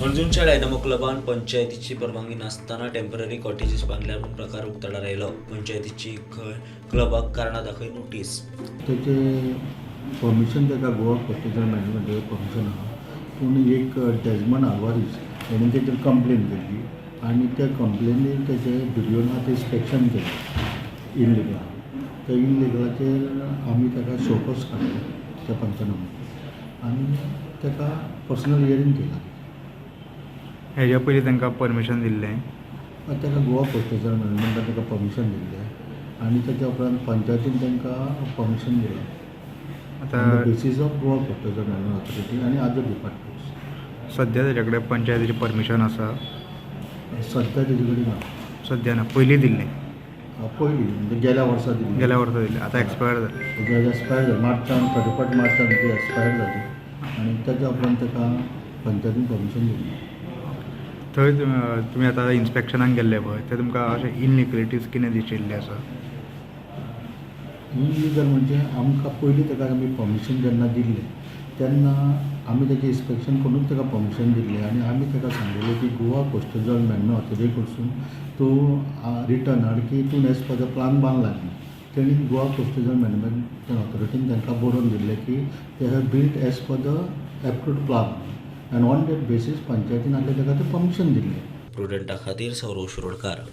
हणजूणच्या dynamo क्लबान पंचायतीची परवानगी नासतना temporary cottages बांदल्या म्हूण प्रकार उक्ताडार आयलो. पंचायतीची खंय क्लबाक कारणां दाखय नोटीस. तेचे परमिशन ताका गोवा कोस्टल मॅनेजमेंटाचें परमिशन आहा, पूण एक डेजमंड आल्वारीस हेणें तेजेर कंप्लेन केल्ली आनी त्या कंप्लेनीर तेजे बीडीओन आतां इन्स्पेक्शन केलें इनलिगल. त्या इनलिगलाचेर आमी ताका शोकॉज काडलो त्या पंचनाम्याचेर आनी ताका पर्सनल हियरींग केलां. हेज्या पयलीं तांकां परमिशन दिल्लें? ताका गोवा कोस्टल मॅनेजमेंटान ताका परमिशन दिल्लें आनी ताच्या उपरांत पंचायतीन तांकां परमिशन दिलां. आतां On the basis of Goa Coastal Management Authority आनी अदर डिपार्टमेंट्स. सद्या तेज्या कडेन पंचायतीचें परमिशन आसा? सद्या तेजे कडेन ना. सद्या ना, पयलीं दिल्लें? पयलीं म्हणजे गेल्या वर्सा दिल्ली. गेल्या वर्सा दिल्लें, आतां एक्सपायर जालें. एक्सपायर जालें मार्चान, 31 मार्चान ती एक्सपायर जाली आनी ताच्या उपरांत ताका पंचायतीन परमिशन दिली. थंय तुमी आतां इन्स्पेक्शनाक गेल्ले पळय, थंय तुमकां अशें इनलिगलिटीज कितें दिशिल्लें आसा? इनलिगल म्हणजे आमकां पयलीं ताका आमी परमिशन जेन्ना दिल्लें तेन्ना आमी ताचें इन्स्पेक्शन करूनच ताका परमिशन दिल्लें आनी आमी ताका सांगिल्लें की गोवा कोस्टल मॅनेजमेंट ऑथॉरिटी कडसून तूं रिटर्न हाड की तूं एज पर the plan बांदला. तेणी गोवा कोस्टल मॅनेजमेंट ऑथॉरिटीन तांकां बरोवन दिल्लें की they have built as per the approved plan and on that basis पंचायतीन आपलें ताका तें परमिशन दिल्लें. प्रुडंटा खातीर सौरव शिरोडकार.